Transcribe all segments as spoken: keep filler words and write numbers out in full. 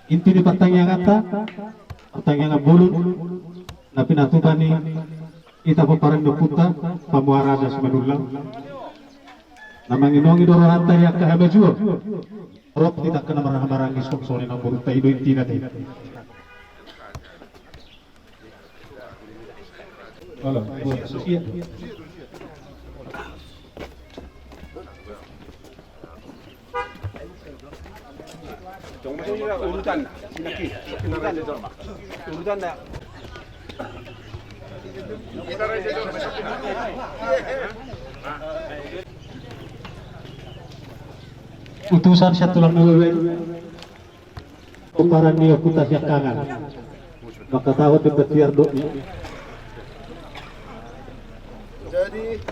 Inti ni partangianganta, partangiangan bolon na pinatupa ni hita pomparan ni ompunta Pamuharata Simanullang, na manginongi do rohanta di angka hamajuon. Rap hita angka na marhahamaranggi songon i nang borunta, i do intina te. Utusan sian tulang na bebek. Pomparan ni ompunta siangkangan. Mangkatahon di patiar do. Jadi,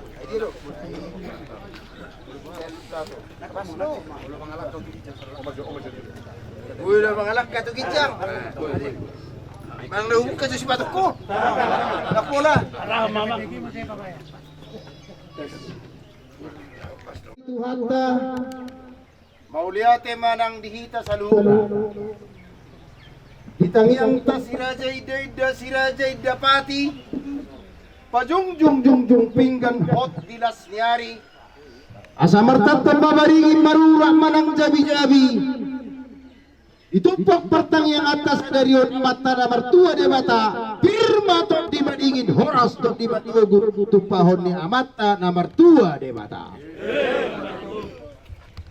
udah mangalangka tu ginjang. Mang lu buka tu sipatok ko. Nak pola. Tuhanta. Mauliate ma nang di hita saluhutna. Di tangiangta si Raja Inda-inda, si Raja Indapati, pajongjong-jongjong pinggan hot di las ni ari. Asa martantan ma baringin, marurat ma nang jabi-jabi. Ditumpak partangianganta sadari on Amanta na martua Debata, pir ma tondi madingin, horas tondi matogu, tumpahon ni Amanta na martua Debata.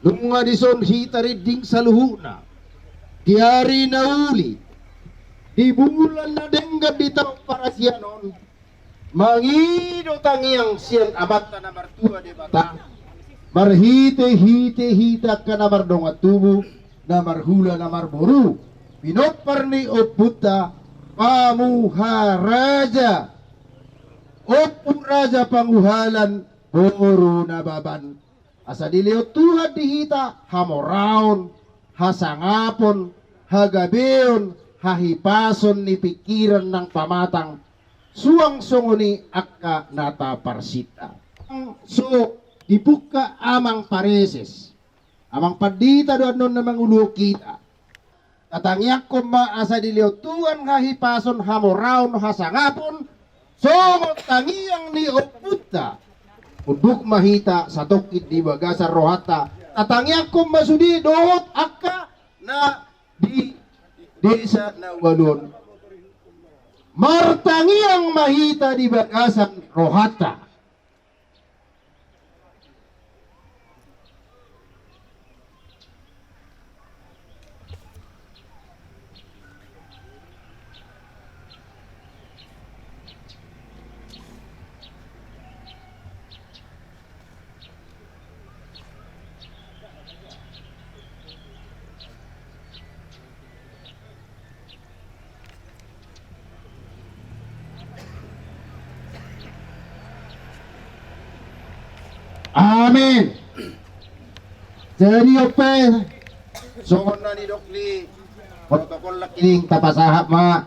Nunga dison hita rinding saluhutna, di ari na uli, di bulan na denggan di taon parasian on, mangido tangiang sian Amanta na martua Debata, marhite-hite hita angka na mardongan tubu, na marhula na marboru, pinompar ni ompunta Pamuharaja, Ompu Raja Panguhalan, boru Nababan. Asa dilehon Tuhan di hita hamoraon, hasangapon, hagabeon, hahipason ni pingkiran nang pamatang, suang songon i angka na taparsinta. So dipungka amang pareses, amang pandita do annon na manguluhon hita. Tatangiangkon ma asa dilehon Tuhan hahipason, hamoraon, hasangapon, songon tangiang ni ompunta. Unduk ma hita satongkin di bagasan rohanta. Tatangiangkon ma sude dohot angka na di desa na ualu on. Martangiang ma hita di bagasan rohanta. Amin. Jadi on pe, songon na nidok ni protokol, nangkin tapasahat ma.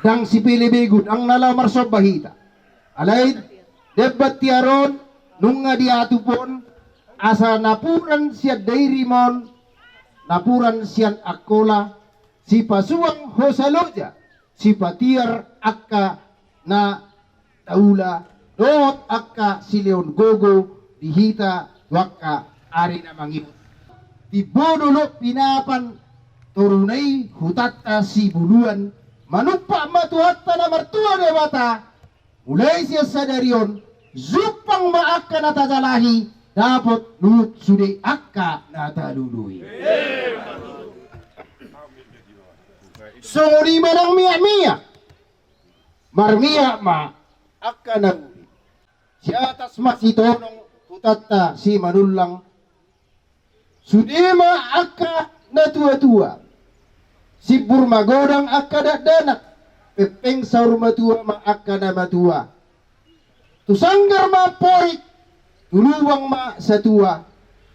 Ndang sipelebegu, ndang na laho marsomba hita. Alai di emban tiar on nunga diatup on, asa napuran sian Dairimon, napuran sian Angkola, sipasuang hosa loja, sipatiar angka na taula dohot angka silehon gogo di hita tu angka ari na mangihut. Timbo dolok pinapan toruna i hutanta Sibuluan, manumpak ma Tuhanta na martua Debata, mulai sian sadari on jumpang ma angka na tajalahi, dapot luhut sude angka na talului. Songon i ma nang miak-miak. Marmiak ma angka na uli. Siatas ma Sitonong hutanta Simanullang. Sude ma angka na tua-tua. Simbur magodang angka dakdanak. Pengpeng saur matua ma angka na matua. Tu sanggar ma amporik, tu lubang ma satua,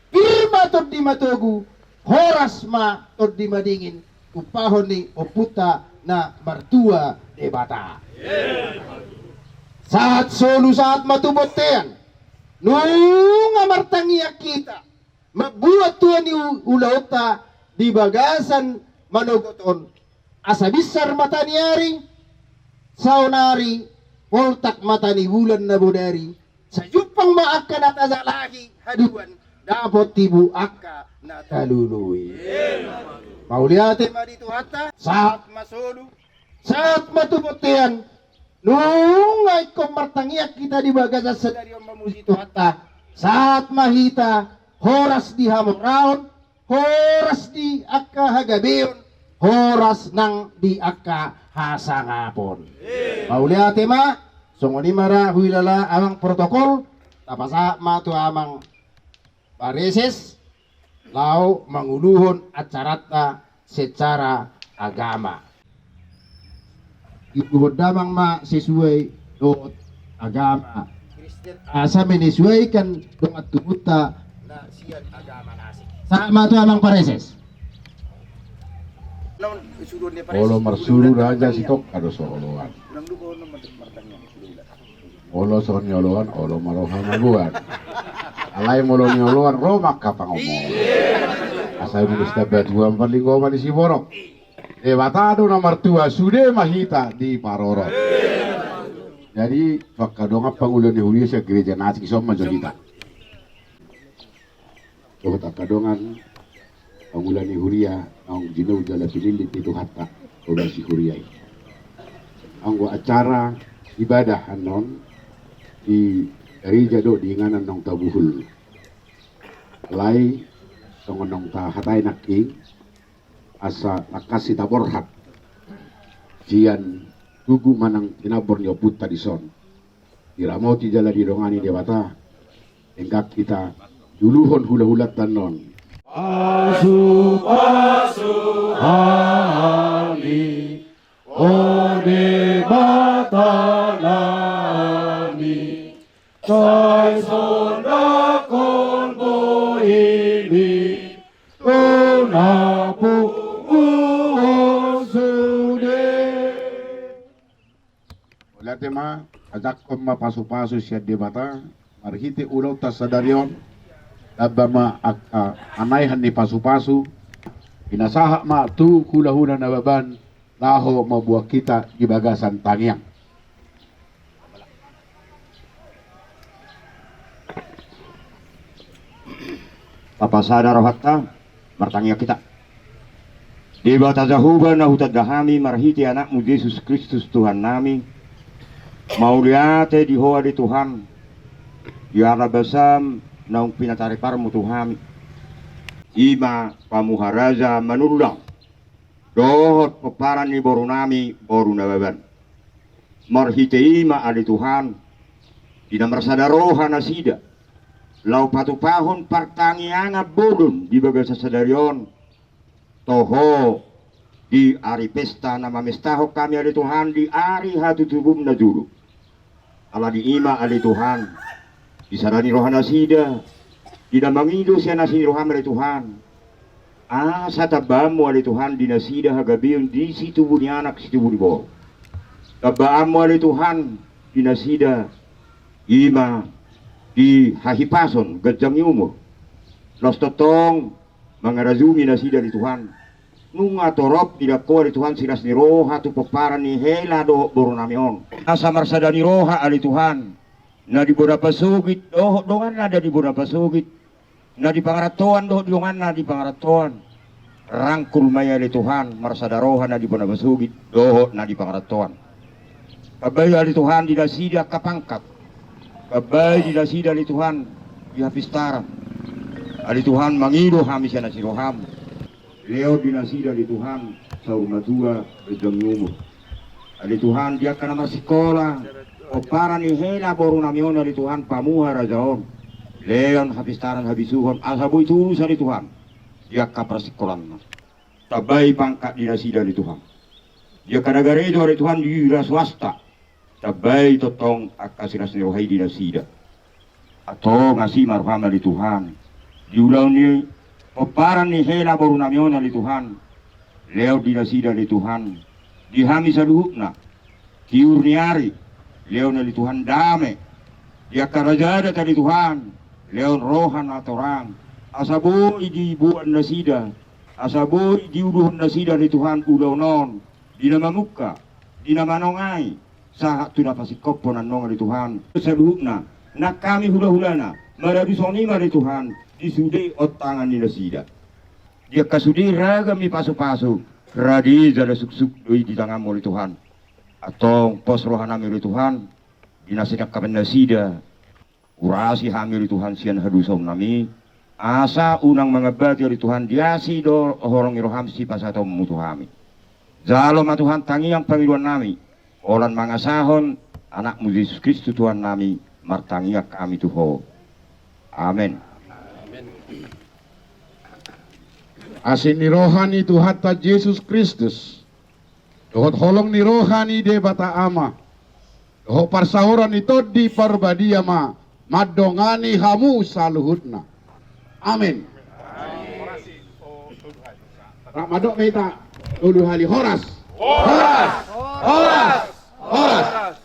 pir ma tondi matogu, horas ma tondi madingin, tumpahon ni ompunta na martua Debata. Sahat solu sahat ma tu bontean, nunga martangiang hita, mambuat tua ni u-, ulaonta, di bagasan manogot on, asa binsar mata ni ari, saonari poltak mata ni bulan na bodari, sai jumpang ma angka na tajalahi haduan, dapot tibu angka na talului. Mauliate ma di Tuhanta, sahat ma solu, sahat ma tu bontean. Nunga ingkon martangiang hita di bagasan sadari on mamuji Tuhanta, sahat ma hita horas di hamoraon, horas di angka hagabeon, horas nang di angka hasangapon. Mauliate ma. Songon i ma ra huhilala amang protokol, tapasahat ma tu amang pareses laho manguluhon acaranta secara agama. Iuhon damang ma sesuai dohot agama Kristen, asa menyesuaikan dongan tubuta na sian agama na asing. Sahat ma tu amang pareses. Olo marsuru raja, sitongka do so oloan. Olo songon ni oloan, olo ma roha magoan. Alai molo ni oloan ro ma angka pangomoan. Asa ibulus tamba tuan parlinggoman ni siborok. Debata do na martua, sude ma hita diparorot. Jadi tu angka dongan pangula ni huria sian gereja na asing, ison ma jo hita. Dohot angka dongan pangula ni huria naung jinou jala pinillit ni Tuhanta, pola si huria i. Anggo acara ibadah annon di gereja do di inganan naung tabuhul. Alai songon naung tahatai nangkin, asa tangkas hita borhat sian tugu manang tinambor ni ompunta dison. Diramoti jala didongani Debata, denggan hita juluhon hulahulanta annon. Pasupasu hami, o Debata nami, sai sondakkon bohimi tu na pungu on sude. Mauliate ma, ajakkon ma pasupasu sian Debata marhite ulaonta sadari on. Tamba ma angka anaihan ni pasupasu, pinasahat ma tu hulahula Nababan laho mamboan hita di bagasan tangiang. Tapasada rohanta, martangiang hita. Debata Jahowa na hutanda hami marhite Anakmu Jesus Kristus Tuhan nami, mauliate di Ho ale Tuhan, di ala basaM naung pinatariparMu tu hami. I ma pamuharaja Manullang dohot pomparan ni boru nami, boru Nababan. Marhite i ma ale Tuhan, di na marsada roha nasida laho patupahon partangiangan bolon di bagasan sadari on, toho di ari pesta na mamestahon hami ale Tuhan di ari hatutubuM na jolo. Alani i ma ale Tuhan, di sada ni roha nasida, di na mangido sian asi ni rohaM ale Tuhan, asa tambaanMu ale Tuhan di nasida hagabeon di situbu ni anak situbu ni boru. TambaanMu ale Tuhan di nasida, i ma di hahipason, ganjang ni umur, laos tongtong mangarajumi nasida ale Tuhan. Nunga torop didok Ho ale Tuhan silas ni roha tu pomparan ni hela dohot boru nami on, asa marsada ni roha ale Tuhan, na di bona pasogit dohot dongan na di bona pasogit, na di pangarantoan dohot dongan na di pangarantoan. Rangkul ma i ale Tuhan marsada roha na di bona pasogit dohot na di pangarantoan. Tambai ale Tuhan di nasida angka pangkat. Tambai di nasida ale Tuhan di hapistaran. Ale Tuhan, mangido hami sian asi ni rohaM. Lehon di nasida ale Tuhan saur matua, ganjang ni umur. Ale Tuhan, di angka na marsikola, pomparan ni hela boru nami on ale Tuhan, pamuharajaon, lehon hapistaran habisuhon asa boi tulus ale Tuhan di angka parsikolaanna. Tambai pangkat di nasida ale Tuhan. Di angka na garejo ale Tuhan, di na swasta, tambai tongtong angka silas ni roha i di nasida. Antong asi ma rohaM ale Tuhan, di ulaon ni pomparan ni hela boru nami on ale Tuhan, lehon di nasida ale Tuhan, di hami saluhutna, tiur ni ari, lehon ale Tuhan dame. Di angka raja adat ale Tuhan, lehon roha na torang, asa boi diboan nasida Asa boi diuduhon nasida ale Tuhan ulaon on, di na mamungka, di na manongai, sahat tu na pasingkophon annon ale Tuhan. Saluhutna, nang hami hulahulana, maradu songon i ma ale Tuhan, di sude ontangan ni nasida. Di angka sude ragam ni pasupasu, rade jala suksuk do i di tanganmu ale Tuhan. Antong pos rohanami ale Tuhan, di na sinangkapan nasida, urasi hami ale Tuhan sian hadosaonnami, asa unang mangambati ale Tuhan di asi do holong ni roham sipasahatonmu tu hami. Jalo ma Tuhan tangiang pangidoannami, holan mangasahon Anakmu Jesus Kristus Tuhannami, martangiang hami tu Ho. Amen. Asi ni roha ni Tuhanta Jesus Kristus, dohot holong ni roha ni Debata Ama, dohot parsaoran ni Tondi Parbadia ma mandongani hamu saluhutna. Amen. Rap mandok ma hita tolu hali, horas. Horas. Horas. Horas.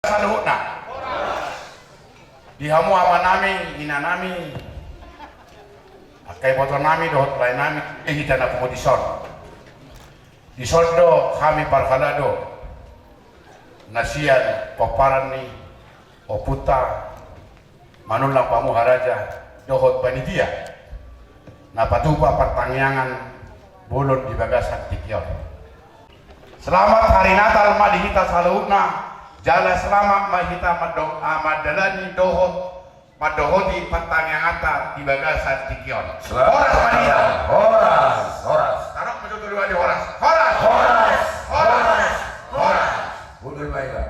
Saluhutna. Di hamu amanami, inanami, angka ibotonami dohot laenami, di hita na pungu dison. Dison do hami parhalado na sian pomparan ni ompunta Manullang Pamuharaja dohot panitia na patupa partangiangan bolon di bagasan tingki on. Selamat Hari Natal ma di hita saluhutna, jala selamat ma hita mandong-, ah, mandalani dohot mandohoti partangianganta di bagasan tingki on. Selamat. Horas ma di hita. Horas, horas. Tarok ma jo tolu hali horas. Horas. Horas. Horas. Horas. Hundul ma hita.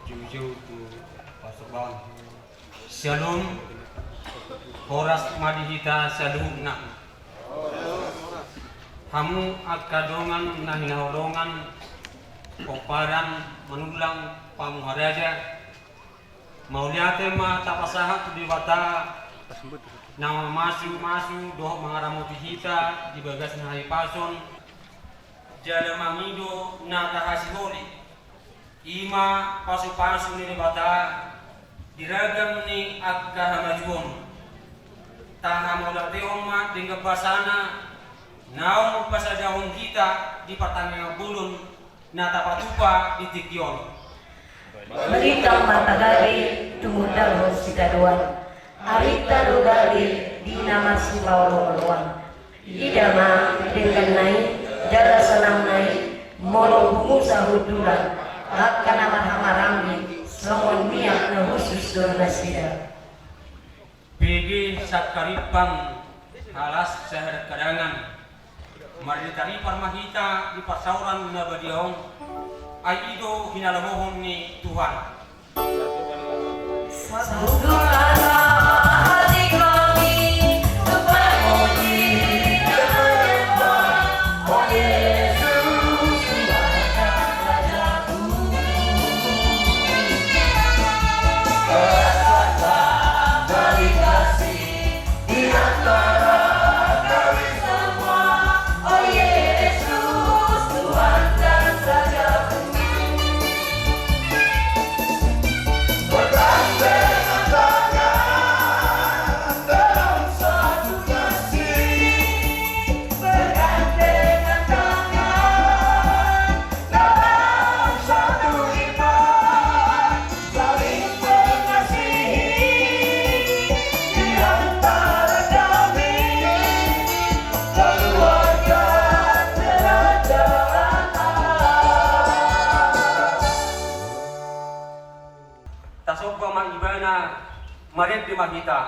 Jujur tu pastor bang. Syalom. Horas ma di hita saluhutna. Hamu angka dongan na hinaholongan, pomparan Manullang Pamuharaja, mauliate ma tapasahat tu Debata na mamasumasu dohot mangaramoti hita di bagas na hahipason, jala mangido na tahasiholi. I ma pasupasu ni Debata di ragam ni angka hamajuon. Tahamauliateon ma denggan basana naung pasadahon hita di partangiangan bolon na tapatupa di tingki on. Balintang ma tagabe tumundalhon sitadoan. Arinta do gabe di na masipaolooloan. Ida ma dengganna i, jala sonangna i, molo pungu sahundulan, angka na marhahamaranggi, songon miak na hushus do nasida. Pege sangkarimpang, halas sahadangkadangan, marriparripar ma hita di parsaoran na badia on, ai i do hinalomohon ni Tuhan. Tasomba ma ibana, marende ma hita.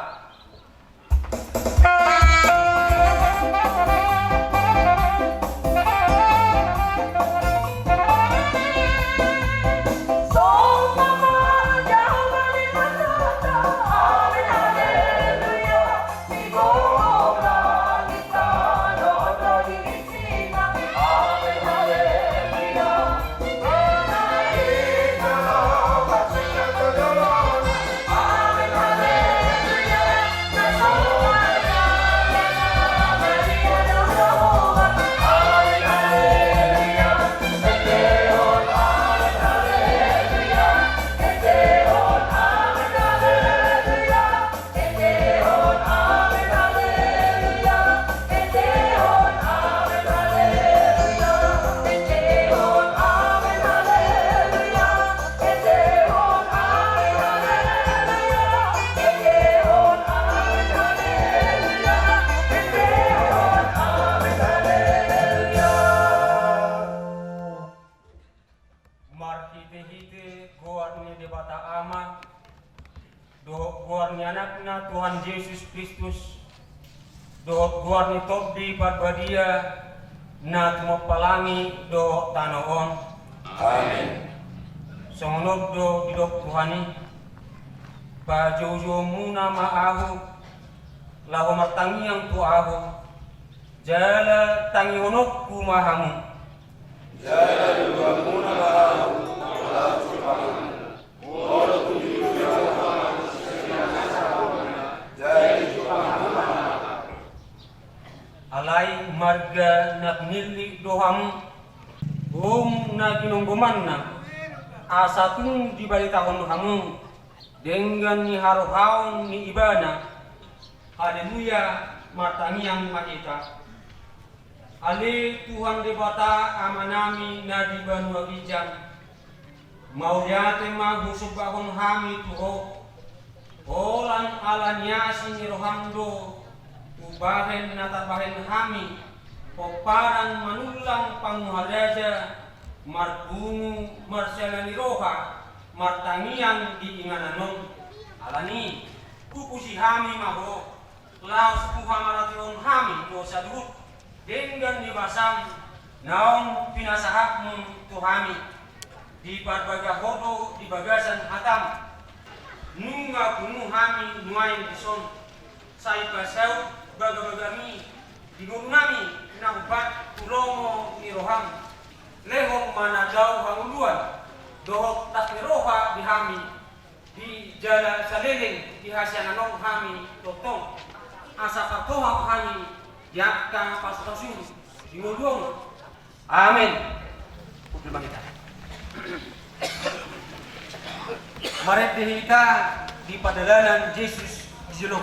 Tondi Parbadia na tumompa langit dohot tano on. Amen. Songon on do didok Tuhan i: Pajoujouonmuna ma ahu, laho martangiang tu ahu, jala tangihononku ma hamu. Jala joujouonmuna ma ahu, laho martangiang tu ahu. Alai marga na pinillit do hamu, boum na ginonggomanna, asa tung dibaritahon hamu denggan ni harohaon ni Ibana. Haleluya, martangiang ma hita. Ale Tuhan Debata Amanami na di banua ginjang, mauliate ma husombahon hami tu Ho. Holan ala ni asi ni roham do hubahen na tarbahen hami pomparan manullang panguharaja, marpungu marsiala ni roha, martangiang di inganan on. Alani i, hupuji hami ma Ho, laos huhamalatehon hami do saluhut denggan ni basam naung pinasahatmu tu hami. Diparbaga Ho do di bagasan hatam. Nunga pungu hami nuaeng dison, sai pasaut bagabagami di ngolunami na umpat tu lomo ni roham. Lehon ma na dao hangoluan dohot las ni roha di hami, di jala saleleng di hasiangan on hami tongtong, asa tartohap hami di angka pasupasu di ngolu on. Amen. Marende hita di pardalanan Jesus di jolo.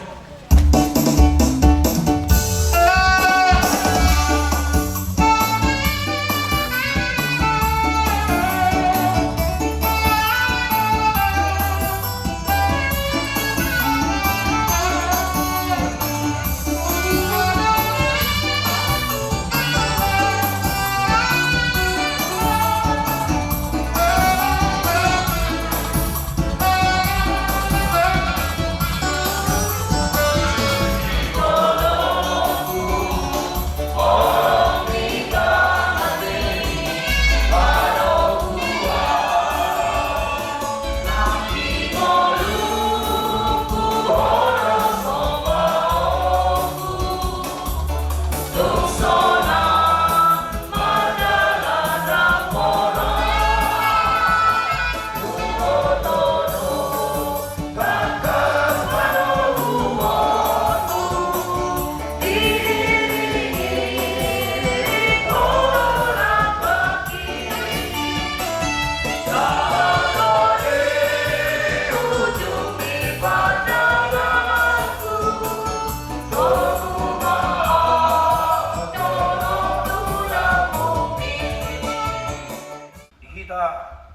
Di hita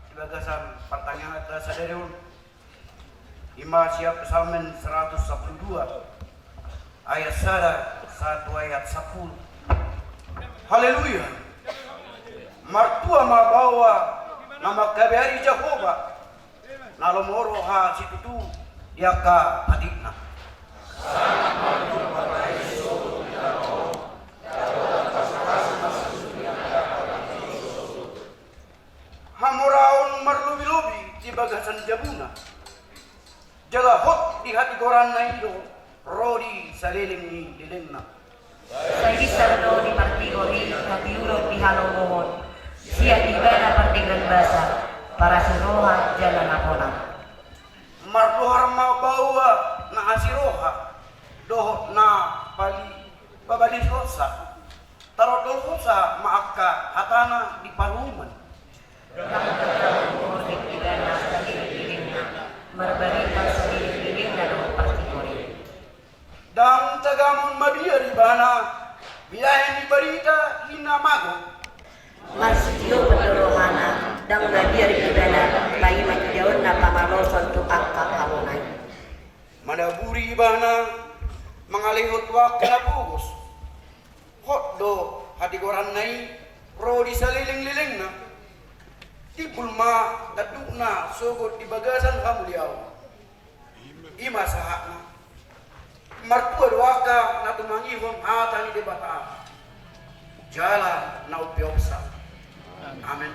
di bagasan partangiangan sadari on, ima sian Psalmen seratus sampulu dua, ayat sada sahat tu ayat sampulu. Haleluya. Martua ma baoa na mangkabiari Jahowa, na lomo roha situtu di angka patikna. Hamoraon marlobilobi di bagasan jabuna, jala hot di hatigoranna i do ro di saleleng ni lelengna. Sai bisa do di partigor i hatiuron di halomohon, sian ibana pardenggan basa, parasi roha jala na ponang. Mardohar ma baoa na asi roha dohot na pali-, pabalihonsa. Tarondolhonsa ma angka hatana di paruhuman. Ndang tagamon mabiar ibana saleleng ni lelengna, marbarita saleleng ni lelengna dohot partigor i. Ndang tagamon mabiar ibana, bahen ni barita i na mago. Marsitiopan do rohana, ndang mabiar ibana, paima idaonna pamaloson tu angka halona i. Manaburi ibana, mangalehon tu angka na pogos. Hot do hatigoranna i ro di saleleng lelengna. Timbul ma tandukna sogot di bagasan hamuliaon. Ima sahatna. Martua do angka na tumangihon hata ni Debata jala na umpeopsa. Amen.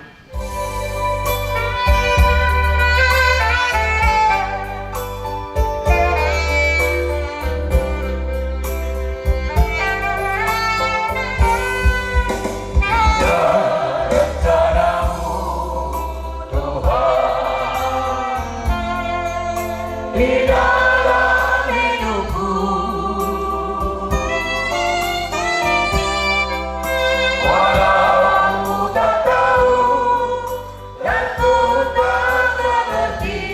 Tuhan, di dalam hidupku, walau ku tak tahu dan ku tak mengerti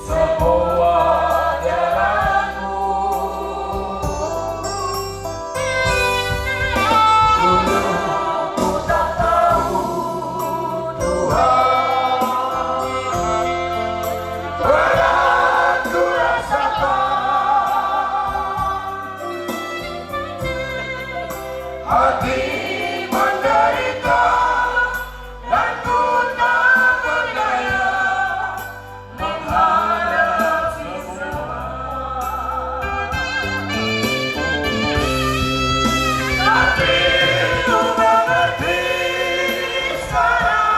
semua jalanmu. Dulu ku tak tahu, Tuhan, berat ku rasakan. Hati menderita dan ku tak berdaya menghadapi semua. Tapi ku mengerti sekarang,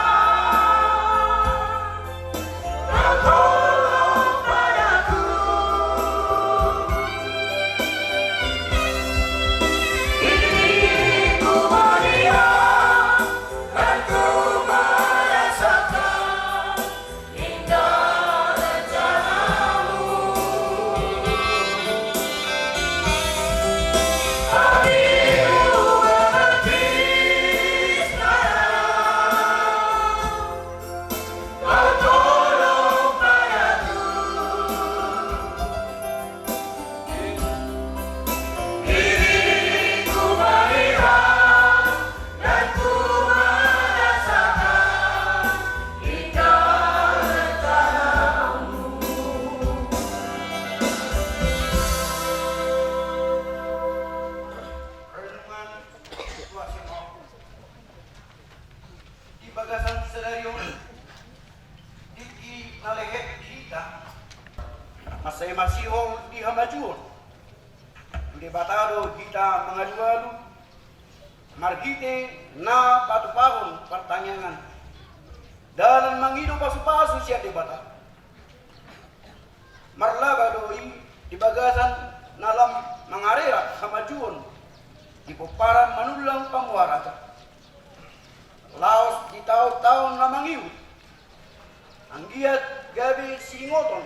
Kau tolong padaku. Kini ku melihat dan ku merasakan Renungan Tuhan Simon. Di bagasan sadari on, tingki na lehet di hita, mansai masihol di hamajuon. Tu Debata do hita mangalualu, marhite na patupahon partangiangan, dalan mangido pasupasu sian Debata. Marlaba do i di bagasan na lam mangarera hamajuon di pomparan Manullang Pamuaraja. Laos di taon-taon na mangihut, anggiat gabe siingoton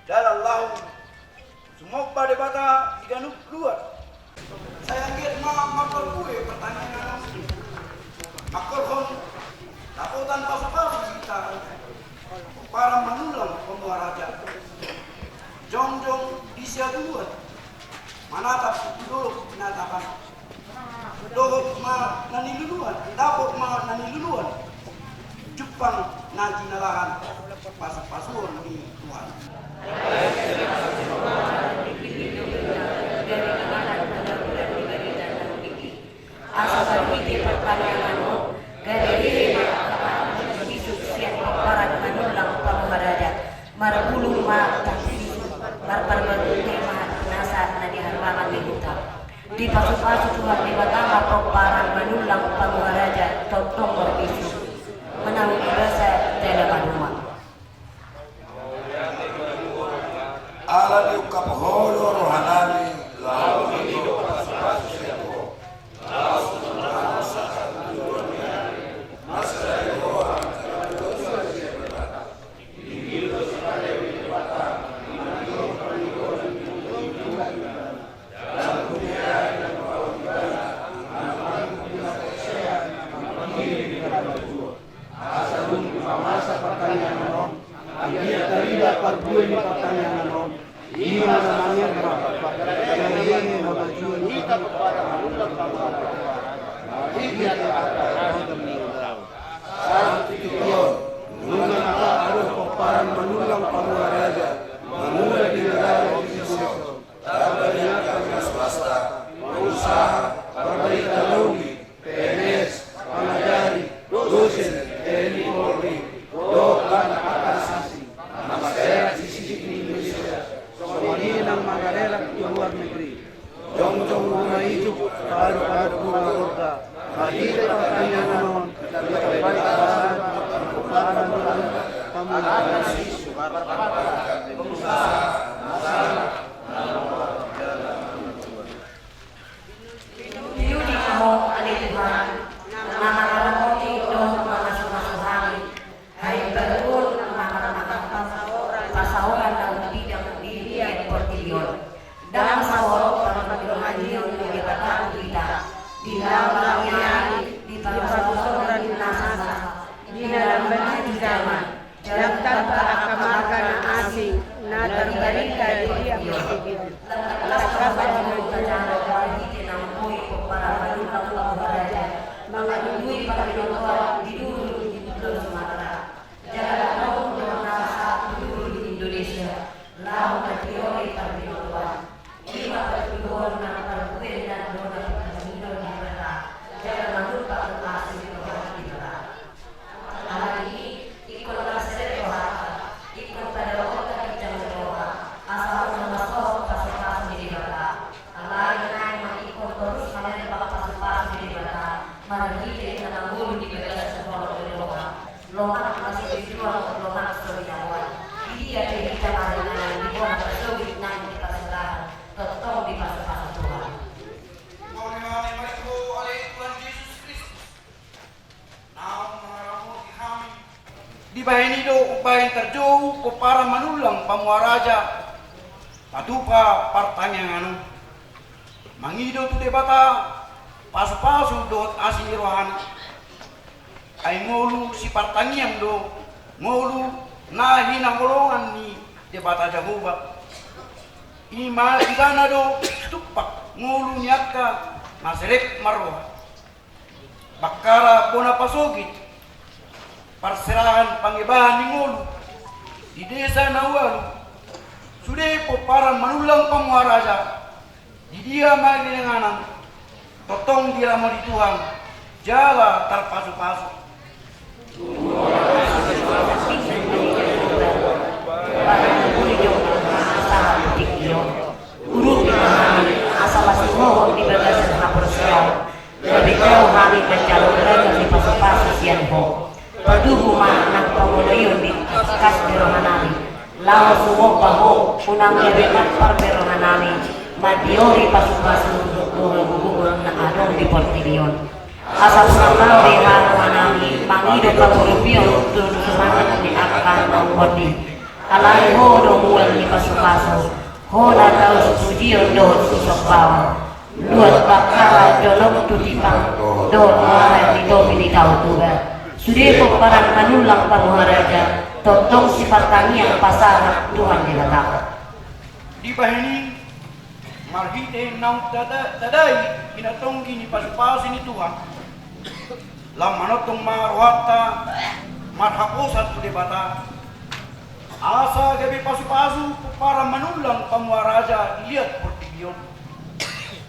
dalan laho sumomba Debata di ganup luat. Sai anggiat ma marparbue partangiangan on, mangkorhon dapotan pasupasu di hita pomparan Manullang Pamuaraja. Jongjong di siabuan, manatap tu dolok na tapan. Dohot ma na niluluan, dapot ma na niluluan. Jumpang na jinalahan, pasupasuon ni Tuhan. Asa marhite partangiangan on, gabe lehena angka anak ni Jesus sian pomparan Manullang Pamuaraja, marbulung ma tang sisuk, marparbulung ma nasa na di harbangan ni huta. Dipasupasu Tuhan Debata ma pomparan Manullang Pamuaraja, tongtong marbisuk, manahu di basa jala maduma. Ala diungkap Ho do rohanami, laho mangido pasupasu sian Ho. Pinangido ma Ho ale Tuhan, na mangaramoti dohot mamasumasu hami, ai paluhon ma pasaoran na umbidang di portibi on. Ndang saotik pangidoan ni Debata tu hita, di laon laho nian, di pasaoran ni nasa, di na lamban ni tu jama. Ndang tamba angka marga na asing na tarbarita di portibi on. Ndang tamba angka marga na asing na tarbarita di portibi on. Mangalului parpinangidoan di duru di Pulo Sumatera. Jala dohot na sahat tu duru di Indonesia. Laho mangalului parpinangidoan. I ma parpinangidoan na parbue na dona parpinangidoan di Debata. Jala mangalului parpinangidoan di Debata. Alani i, ingkon marserep rohanta, ingkon padaohonta ginjang ni roha, asa unang masohot pasupasu ni Debata. Alai naeng ma ingkon torus mangallang pasupasu ni Debata, marhite na mangolu di bagasan holong ni roha. Lomak ma so binoan, lomak so binahen. Di dia pe hita marnganan di bona pasogit nang di parserahan, tongtong dipasupasu Tuhan. Mauliate ma di Ho ale Tuhan Jesus Kristus. Naung mangaramoti hami. Dibahen i do umbahen tarjou pomparan manullang pamuharaja patupa partangiangan on. Mangido tu Debata pasupasu dohot asi ni rohana. Ai ngolu sipartangiang do, ngolu na hinaholongan ni Debata Jahowa. I ma ibana do tumpak ngolu ni angka na serep marroha. Bakkara bona pasogit parserahan pangebahan ni ngolu di desa na ualu, sude pomparan manullang pamuharaja, di dia ma inganan, tongtong diramoti Tuhan jala tarpasupasu. Urupi ma hami asa masihohot di bagasan haporseaon. Gabe tau hami manjalo ragam ni pasupasu sian Ho. Patudu ma nang pangoloion di kas ni rohanami. Laho sumomba Ho, unang gabe mampar be rohanami mandiori pasupasu dohot gogo na adong di portibi on. Asa unang lam be rohanami mangido pangurupion dohot sumanget ni angka na umboto i. Alai Ho do mual ni pasupasu, Ho na taus pujion dohot sisombaon. Luat bakkara dolok tu timpang, dohot muara di topi ni Tao Toba. Sude pomparan manullang pamuharaja, tongtong sipartangiang pasahat Tuhan Debata. Dibahen i, marhite naung tada-, tadai hinatonggi ni pasupasu ni Tuhan, lam manongtong ma rohanta marhaposan tu Debata. Asa gabe pasupasu pomparan manullang pamuharaja di liat portibi on.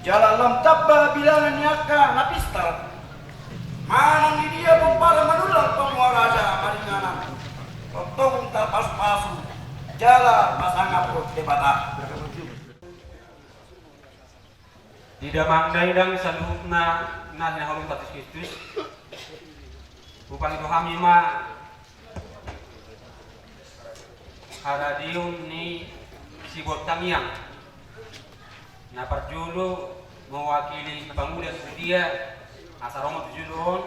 Jala lam tamba bilangan ni angka na pistar. Manang di dia pomparan manullang pamuharaja maringanan. Tongtong tarpasupasu jala pasangaphon Debata. Di damang dainang saluhutna na hinaholongan Kristus, hupangido hami ma haradeon ni sibortangiang. Na parjolo mewakili pangula Sudia, asa ro ma tu jolo on.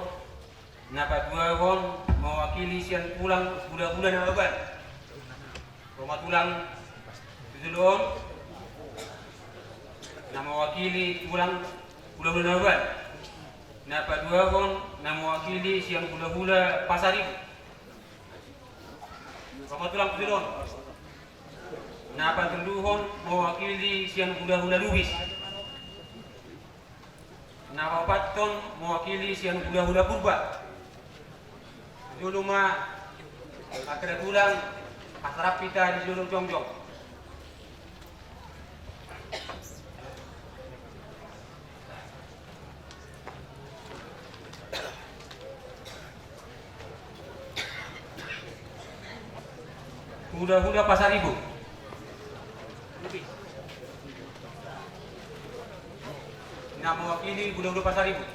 Na paduahon mewakili sian tulang hulahula Nababan. Ro ma tulang tu jolo on. Na mewakili tulang hulahula Nababan. Na paduahon na mewakili sian hulahula Pasaribu. Ro ma tulang tu jolo on. Na patoluhon mewakili sian hulahula Lubis. Na paopathon mewakili sian hulahula Purba. Jolo ma, angka tulang, asa rap hita di jolo jongjong. Hulahula Pasaribu. Na mewakili Ini hula-hula Pasaribu.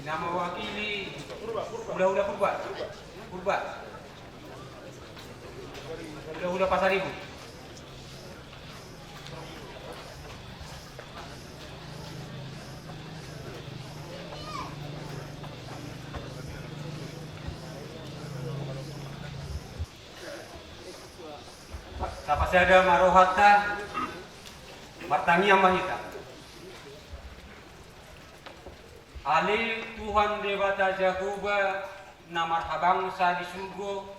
Na mewakili hula-hula Purba. Purba. Hula-hula Pasaribu. Tapasada ma rohanta, martangiang ma hita. Ale Tuhan Debata Jahowa na marhabangsa di surgo,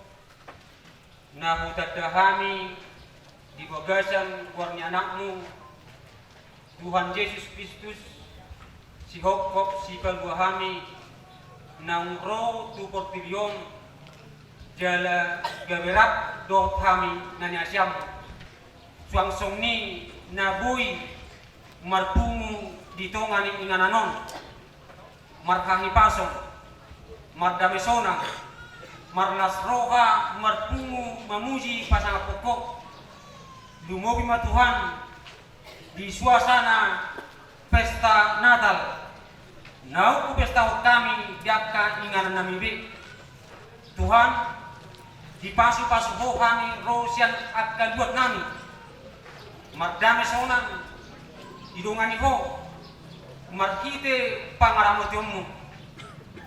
na hutanda hami di bagasan goar ni Anakmu, Tuhan Jesus Kristus, sihophop sipalua hami, naung ro tu portibi on, jala gabe rap dohot hami na niasianmu. Suang songon i na boi marpungu di tonga ni inganan on, marhahipason, mardame sonang, marlas roha, marpungu mamuji pasangaphon Ho. Lumobi ma Tuhan di suasana pesta Natal naung hupestahon hami di angka inganan nami be. Tuhan, dipasupasu Ho hami ro sian angka luat nami, mardame sonang, didongani Ho, marhite pangaramotionmu,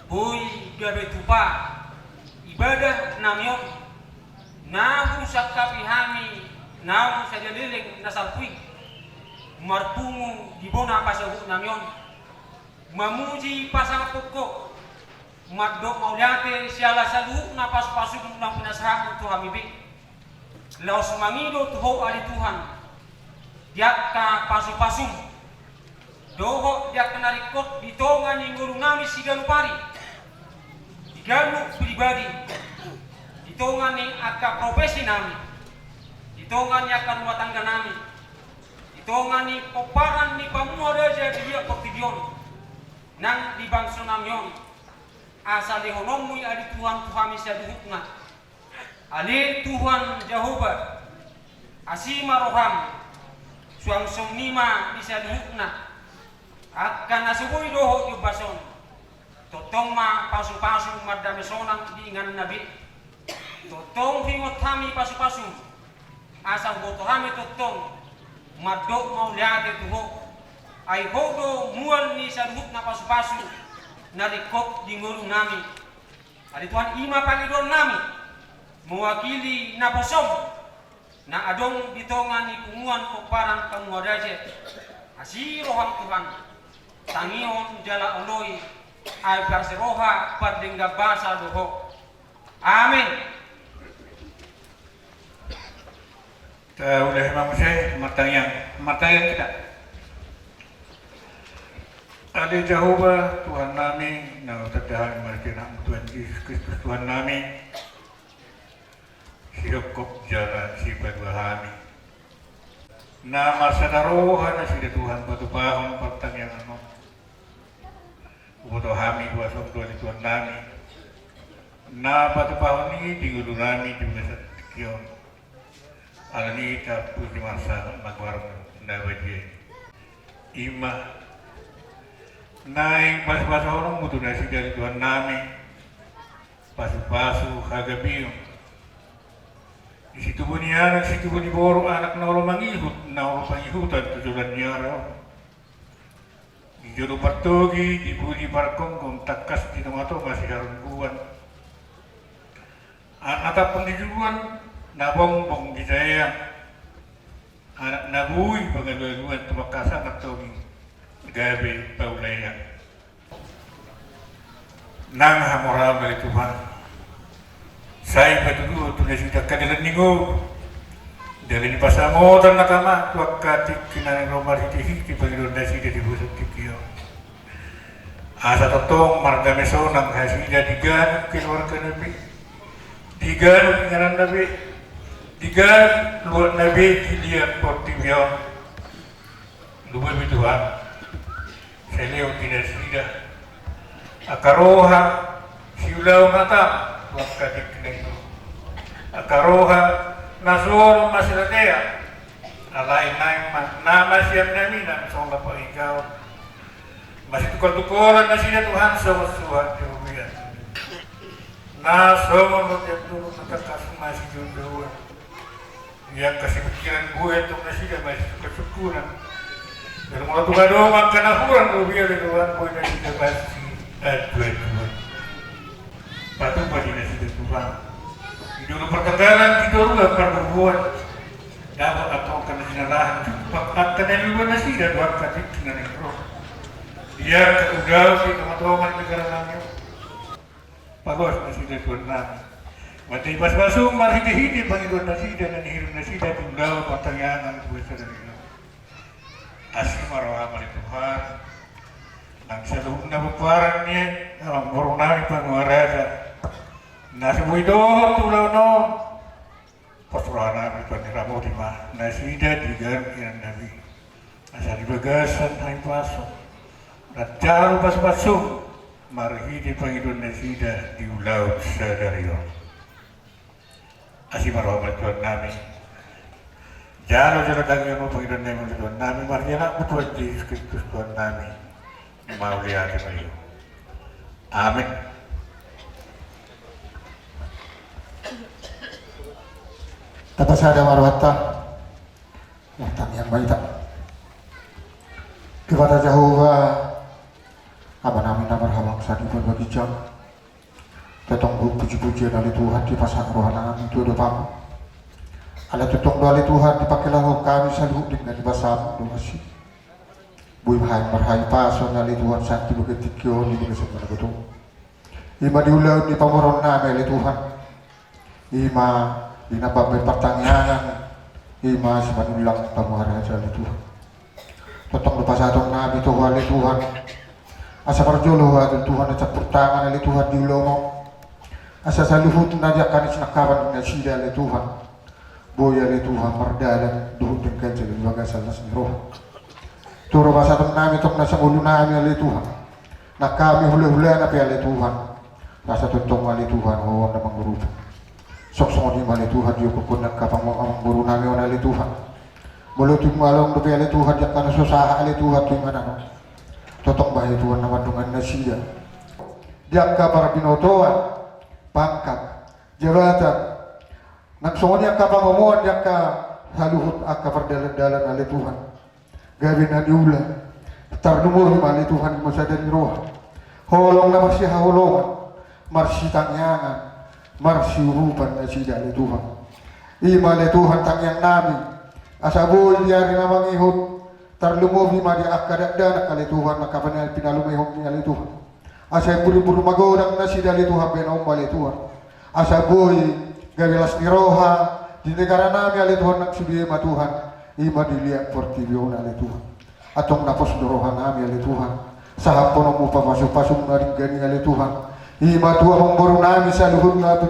boi gabe tupa ibadah nami on, na husangkapi hami naung sadia leleng na salpu i, marpungu di bona pasahat nami on, mamuji pasangaphon Ho, mandok mauliate siala saluhutna pasupasum na pinasahatmu tu hami be. Laos mangido tu Ho ale Tuhan, di angka pasupasum, dohot di angka na ringkot di tonga ni ngolu nami siganup ari, di ganup pribadi, di tonga ni angka profesi nami, di tonga ni angka rumah tangga nami, di tonga ni pomparan ni pamuha raja di liat portibi on, nang di bangso nami on, asa lehononmu i ale Tuhan tu hami saluhutna. Ale Tuhan Jahowa, asi ma roham, suang songon i ma di saluhutna angka na so boi dohot di ombas on. Tongtong ma pasupasu mardame sonang di inganan na be. Tongtong huingot hami pasupasum, asa huboto hami tongtong mandok mauliate tu Ho. Ai Ho do mual ni saluhutna pasupasu na ringkot di ngolu nami. Ale Tuhan, i ma pangidoan nami mewakili naposom na adong di tonga ni punguan pomparan pamuha raja. Asi roham Tuhan, tangihon jala oloi, ai parsiroha pardenggan basa do Ho. Amin. Taulahi ma muse, martangiang, martangiang hita. Ale Jahowa Tuhan nami, na hutanda hami marhite Anakmu Tuhan Jesus Kristus Tuhan nami, sihophop jala sipalua hami, na marsada roha nasida Tuhan patupahon partangiangan on. Huboto hami boasom do ale Tuhan nami, na patupahon i di ngolu nami di bagasan tingki on. Alani i tapuji ma sahat ma goarmu na badia i. I ma naeng pasupasuhononmu tu nasida ale Tuhan nami, pasupasu hagabeon. Di situbu ni anak, situbu ni boru, anak na olo mangihut, na olo pangihutan tu joloan ni ari on. Di jolo partogi, di pudi pargomgom, tangkas di tongatonga siharungguan. Anak na tampul di juluan, na bongbong di jaean. Anak na boi pangalualuan, tu bangkasna tongtong gabe paulaean. Nang hamoraon ale Tuhan, sai patuduhon tu nasida angka dalan ni ngolu, dalan ni pansamotan na tama tu angka tingki na naeng ro marhitehite pangidoan nasida di bagasan tingki on. Asa tongtong mardame sonang nasida di ganup keluargana be, di ganup ingananna be, di ganup luatna be di liat portibi on. Lumobi Tuhan, sai lehon di nasida angka roha siulaon na tama tu angka tingki na i, angka roha na so olo masiratean, Alai naeng ma na masiam nami nang songon lampak i gaol. Masitukaltukalan nasida Tuhan songon suhat di robean. Na songon robean turun na tangkas masijouon. Ia kasih pikiran gue tong nasida masisungkunsungkunan. Jala molo tung adong angka na hurang robea ale Tuhan, boi nasida pasti aduaduan. Patupa di nasida Tuhan. Di dulu pertengkaran di dulu parboruan. Dapot antong angka na jinalahan, angka na luluan nasida dohot angka tingki na naeng ro. Ia keudau di tongatonga ni negara nami. Paloas nasida Tuhan nami. Mate ibas basum marhitehite pangidoan nasida na nihirim nasida di ulaon partangiangan tu sadari on. Asi ma roham ale Tuhan. Nang saluhutna pomparan ni amangboru nami Panguaraja na so boi dohot tu ulaon on. Pos roha nami Tuhan, ramoti ma nasida di ganup inang nami. Asa di bagasan hahipason, na jalo pasupasum marhite pangidoan nasida di ulaon sadari on. Asi ma roham ale Tuhan nami. Jalo jala tangiangmu pangidoan nami ale Tuhan nami, marhite anakmu Tuhan Jesus Kristus Tuhan nami. Mauliate ma i. Amin. Tapasada ma rohanta. Martangiang ma hita. Debata Jahowa, Ama nami na marhabangsa di banua ginjang. Tongtong do pujipujian ale Tuhan dipasahat roha nami tu adopanmu. Ala tongtong do ale Tuhan dipangkilahon hami saluhut denggan ni basamu do asi. Boi hami marhahipason ale Tuhan sahat tu bagas tingki on di bagasan manogot on. Ima di ulaon ni pamoruon nami ale Tuhan. Ima di na pambaen partangiangan. Ima simanullang Panguaraja ale Tuhan. Tongtong do pasahaton nami tu Ho ale Tuhan. Asa parjolo Ho ale Tuhan na campur tangan ale Tuhan di ulaon on. Asa saluhutna di angka na sinangkapan ni nasida ale Tuhan. Boi ale Tuhan mardalan dohot denggan jala di bagasan las ni roha. Tu ro pasahaton nami tong na sangolu nami ale Tuhan. Nang hami hulahulana pe ale Tuhan. Asa tongtong ale Tuhan Ho na mangurupi. Songon i ma ale Tuhan di okkon angka amangboru nami on ale Tuhan. Molo tung adong dope ale Tuhan di angka na so sahat ale Tuhan tu inganan on. Tongtong bahen Tuhan na mandongani nasida. Di angka parbinotoan, pangkat, jabatan, nang songon i angka pangomoan di angka saluhut angka pardalandalan ale Tuhan. Gabe na niula. Tarlumobi ma ale Tuhan di masa sadari on. Holong na marsihaholongan, marsitangiangan, marsiurupan nasida ale Tuhan. Ima ale Tuhan tangiang nami. Asa boi di ari na mangihut. Tarlumobi ma di angka dakdanak ale Tuhan, angka pinalumehon ni ale Tuhan. Asa imburimbur magodang nasida ale Tuhan, bahenonmu ale Tuhan. Asa boi gabe las ni roha di negara nami ale Tuhan, nang sude ma Tuhan. Ima di liat portibi on ale Tuhan. Antong na pos do roha nami ale Tuhan. Sahat pangidoanmu papasupasum na denggan i ale Tuhan. Ima tu amangboru nami saluhutna tu.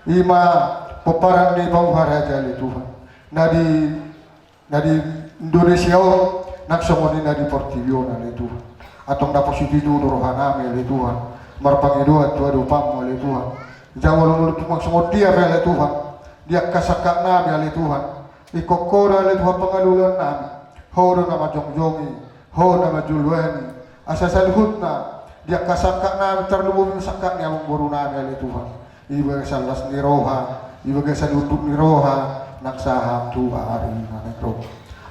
Ima pomparan ni Panguaraja ale Tuhan. Na di na di Indonesia on, nang songon i na di portibi on ale Tuhan. Antong na pos i do roha nami ale Tuhan. Marpangidoan tu adopanmu ale Tuhan. Jala molo tung songon dia pe ale Tuhan. Di angka sangkap nami ale Tuhan. Ingkon Ho do ale Tuhan pangalualuan nami. Ho do na manjongjongi. Ho na manjoloani. Asa saluhutna. Di angka sangkap nami tarlumobi sangkap ni amangboru nami ale Tuhan. Di bagasan las ni roha, di bagasan unduk ni roha, nang sahat tu ari na naeng ro.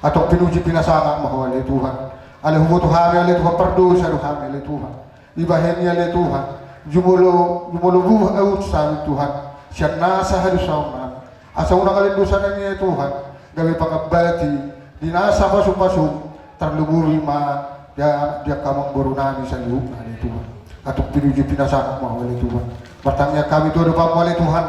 Antong pinuji pinasangap ma Ho ale Tuhan. Ala huboto hami ale Tuhan pardosa do hami ale Tuhan. Dibahen i ale Tuhan. Jumolo, jumolo buhut ahu sami Tuhan. Sian nasa hadosaon nami. Asa unang ale dosa nami ale Tuhan. Gabe pangambati. Di nasa pasupasum. Tarlumobi ma di angka amangboru nami saluhutna ale Tuhan. Antong pinuji pinasangap ma Ho ale Tuhan. Martangiang hami tu adopanmu ale Tuhan.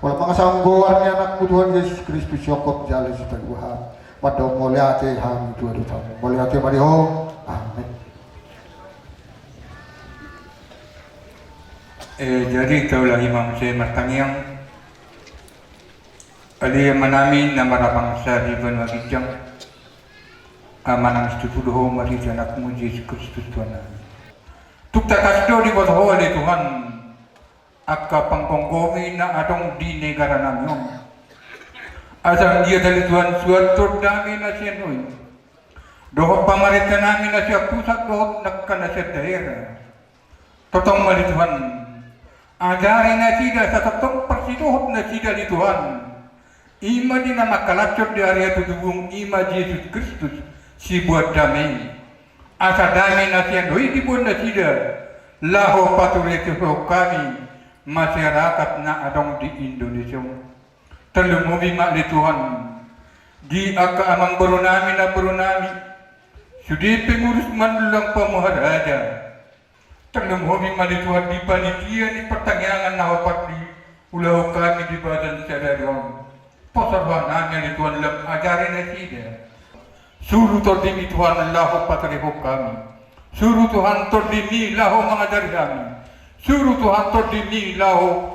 Holan mangasahon goar ni anakmu Tuhan Jesus Kristus, sihompa jala sipailuahan. Mandok mauliate hami tu adopanmu. Mauliate ma di Ho. Amin. Eh, jadi taulahi ma muse martangiang. Ale Amanami na marhabangsa di banua ginjang. Amanami, situtu do Ho marhite anakmu Jesus Kristus Tuhan nami. Tung tangkas do diboto Ho ale Tuhan. Angka panggomgomi na adong di negara nami on. Asa anggiat ale Tuhan, suanton dame na sian Ho i dohot pamarenta nami na sian pusat dohot angka na sian daerah. Tongtong ma ale Tuhan, ajari nasida asa tongtong parsidohot nasida ale Tuhan. I ma di na mangkalashon di ari hatutubum, i ma Jesus Kristus, siboan dame i. Asa dame na sian Ho i diboan nasida, laho paturehon hami masyarakat na adong di Indonesia on. Tarlumobi ma ale Tuhan, di angka amangboru nami, namboru nami, sude pengurus mandulang pamuha raja. Tarlumobi ma ale Tuhan di panitia ni partangiangan na hombar diulahon hami di badan sadari on. Pos roha nami ale Tuhan, lam ajari nasida. Suru Tondi-Mi Tuhan laho paturehon hami. Suru Tuhan Tondi-Mi laho mangajari hami. Suru Tuhan Tondi-Mi laho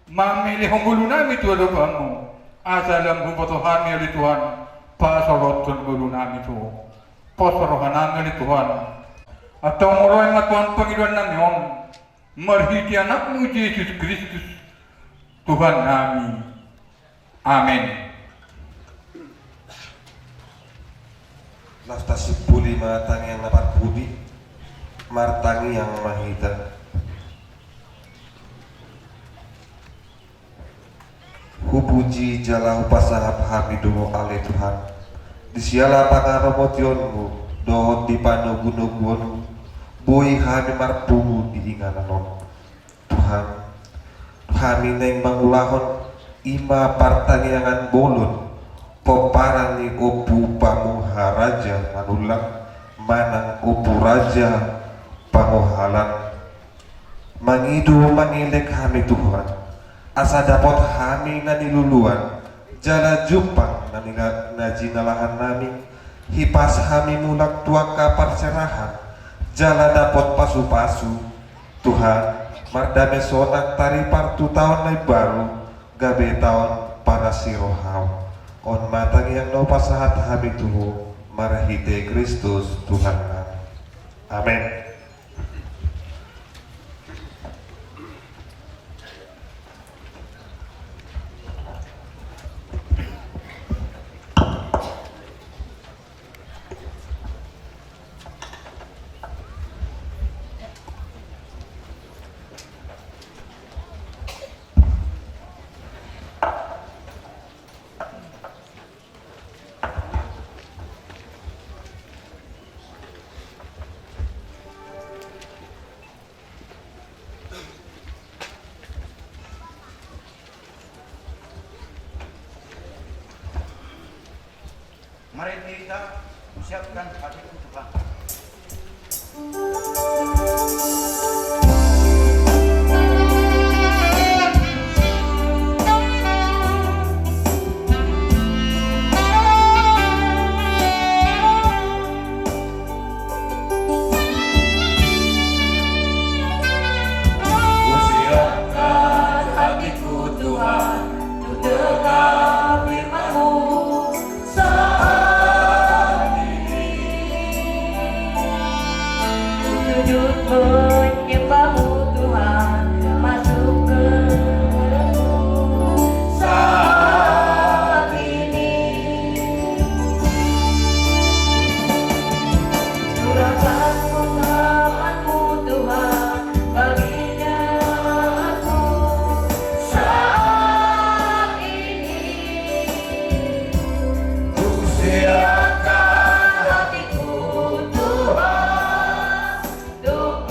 mamelehon ngolu nami tu adopanMu. Asa lam huboto hami ale Tuhan pasolothon ngolu nami tu Ho. Pos roha nami ale Tuhan. Antong ro ma Tuhan pangidoan nami on marhite AnakMu Jesus Kristus, Tuhan nami. Amen. Las tasimpuli ma tangiang na parpudi, martangiang ma hita. Hupuji jala hupasahat hami do Ho ale Tuhan, di siala pangaramotionMu dohot di panogunoguonMu, boi hami marpungu di inganan on. Tuhan, hami naeng mangulahon i ma partangiangan bolon pomparan ni Ompu Pamuha Raja Manullang manang Ompu Raja Pangohalan. Mangido mangelek hami Tuhan, asa dapot hami na niluluan jala jumpang na nila-, na jinalahan nami, hipas hami mulak tu angka parserahan jala dapot pasupasu. Tuhan, mardame sonang taripar tu taon na imbaru, gabe taon parasi rohaM. On ma tangiang na hupasahat hami tu Ho marhite Kristus Tuhan nami. Amen. Mari kita siapkan hatiku Tuhan. Kusiapkan hatiku Tuhan, untuk dengar firman-Mu saat ini. Ku sujud menyembah-Mu Tuhan, masuk ke hadirat-Mu saat ini. Curahkan pengakuanmu Tuhan bagi jemaat-Mu saat ini. Ku siapkan hatiku Tuhan, untuk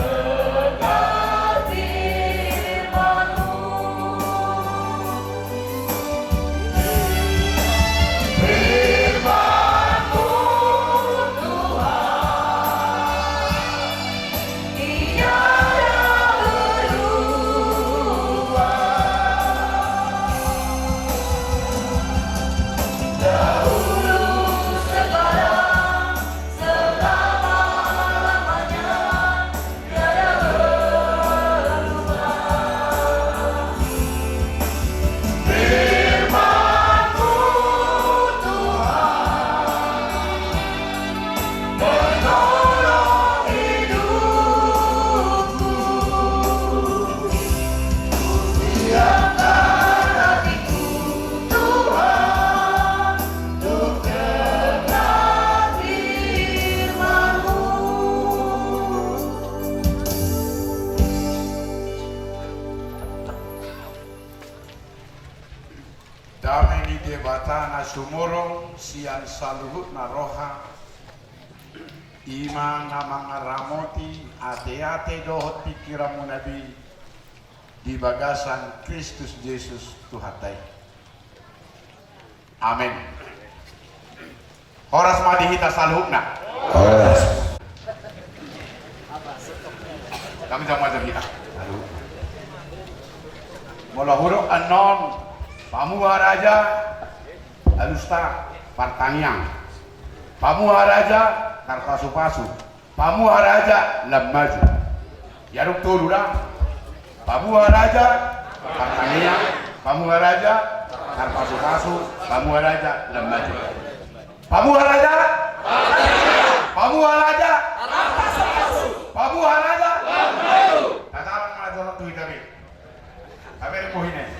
Debata na sumurung sian saluhutna roha, i ma na mangaramoti ateate dohot pingkiranmuna be di bagasan Kristus Jesus Tuhanta i. Amen. Horas ma di hita saluhutna. Horas. Kami jam-jam hita. Molo hudok annon, pamuha raja, alusta partangiang. Pamuha raja, tarpasu-pasu. Pamuha raja, lam maju. Ia dung tolu da. Pamuha raja, partangiang. Pamuha raja, tarpasu-pasu. Pamuha raja, lam maju. Pamuha raja. Pamuha raja. Pamuha raja. Tataran ma jolo tu hita be. Hape ring bohina i.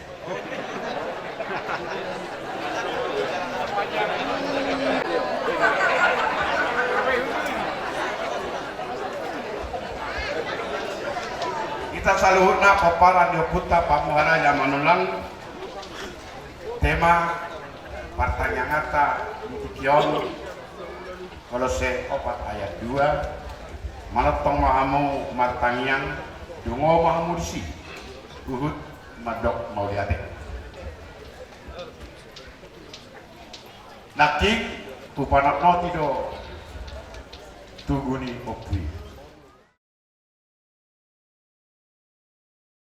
Hita saluhutna pomparan ni ompunta Pamuha Raja Manullang. Tema partangianganta di tingki on, Kolose opat ayat dua. Manongtong ma hamu martangiang, dungo ma hamu disi, huhut mandok mauliate. Nangkin hupanotnoti do tugu ni ompu i.